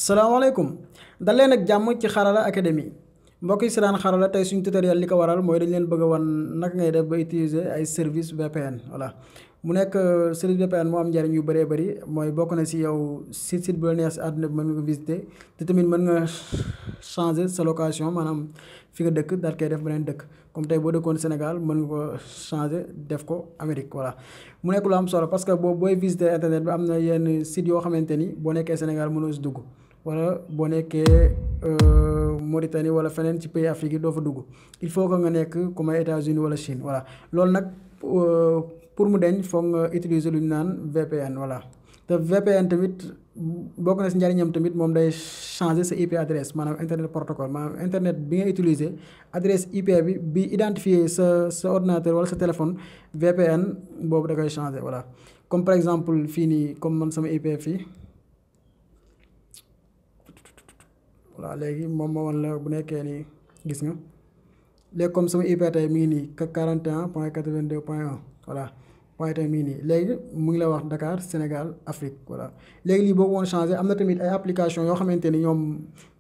salaamaaleykum dal leen ak jàmm ci Xarala académie mbokk yi si daan Xarala tey suñu tutoriel li ko waral mooy dañ leen bëgg a wan naka ngay def ba utiliser ay service VPN voilà mu nekk service VPN moo am njariñ yu bëree bëri mooy bokk na si yow site bu la neex si àdduna bi mën nga ko visiter te tamit mën nga changer sa location maanaam fi nga dëkk daal koy def beneen dëkk comme tey boo dëkkoon Sénégal mën nga ko changer def ko Amérique voilà mu nekk lu am solo parce que booy visiter internet bi am na yenn site yoo xamante ni boo nekkee Sénégal mënoo si dugg wala boo nekkee Mauritanie wala feneen ci pays Afrique yi doo fa dugg il faut que nga nekk comme ay États-Unis wala Chine voilà loolu nag pour mu deñ foog nga utiliser lu ñu naan VPN voilà te VPN tamit bokk na si njariñam tamit moom day changer sa IP adresse maanaam internet protocole maanaam internet bi nga utiliser adresse IP bi identifier sa ordinateur wala sa téléphone VPN boobu da koy changer voilà comme par exemple fii nii comme man sama IP fii voilà léegi moom moo wan la bu nekkee nii gis nga léegi comme sama IP tey mi ngi nii 41.82.1 voilà point tey mi ngi nii léegi mu ngi la wax Dakar Sénégal Afrique voilà léegi lii boo ko woon changé am na tamit ay application yoo xamante ni ñoom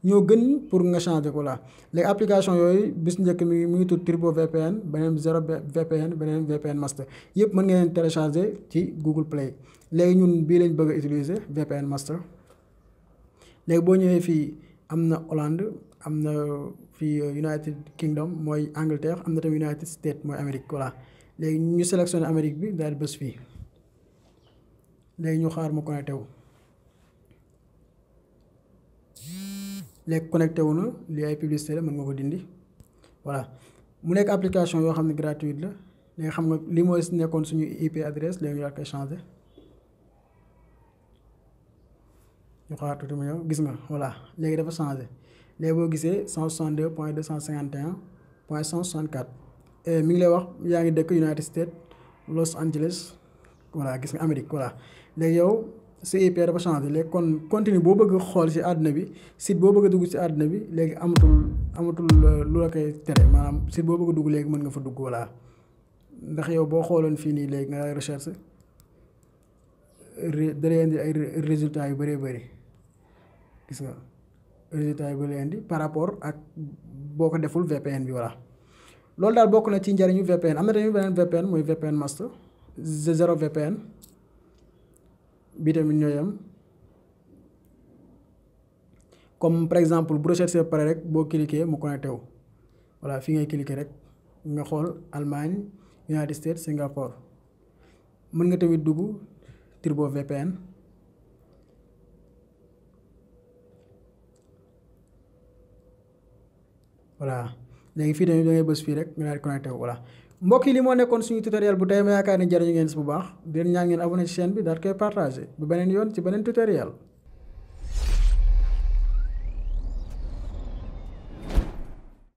ñoo gën pour nga changé ko voilà léegi application yooyu bis njëkk mi ngi tudd Turbo VPN beneen Zero VPN beneen VPN Master yëpp mën ngeen télécharger ci Google Play léegi ñun bii lañ bëgg a utiliser VPN Master léegi boo ñëwee fii am na Hollande am na fii United Kingdom mooy Angleterre am na tamit United States mooy Amérique voilà léegi ñu sélectionné Amérique bi daal di bës fii léegi ñu xaar mu connecté wu léegi connecté wu na lii ay publicité la mën nga ko dindi voilà mu nekk application yoo xam ne gratuite la léegi xam nga lii mooy nekkoon suñu IP adresse léegi ñu daal koy changé ñu xaar tuuti mu ñëw gis nga voilà léegi dafa changé léegi boo gisee 162.251.164 mi ngi lay wax yaa ngi dëkk United States Los Angeles voilà gis nga Amérique voilà léegi yow sa IP dafa changé léegi kon contenu boo bëgg xool ci àdduna bi site boo bëgg a dugg ci àdduna bi léegi amatul lu la koy tere maanaam site boo bëgg a dugg léegi mën nga fa dugg voilà ndax yow boo xooloon fii nii léegi nga recherche da lay indi ay résultats yu bëree bëri gis nga résultats yu bëri indi par rapport ak boo ko deful VPN bi voilà loolu daal bokk na ci njariñu VPN am na tamit beneen VPN mooy VPN Master Zero VPN bii tamit ñooy am comme par exemple bu recherche ba pare rek boo cliquer mu connecté wu voilà fi ngay cliquer rek nga xool Allemagne United States Singapour mën nga tamit dugg Turbo VPN voilà léegi fii tamit da ngay bës fii rek nga daal di connecté wu voilà mbokk yi li moo nekkoon suñu tutoriel bu tey ma yaakaar ni jariñu ngeen si bu baax di leen ñaan ngeen abonné ci chaîne bi daal koy partagé bu beneen yoon ci beneen tutoriel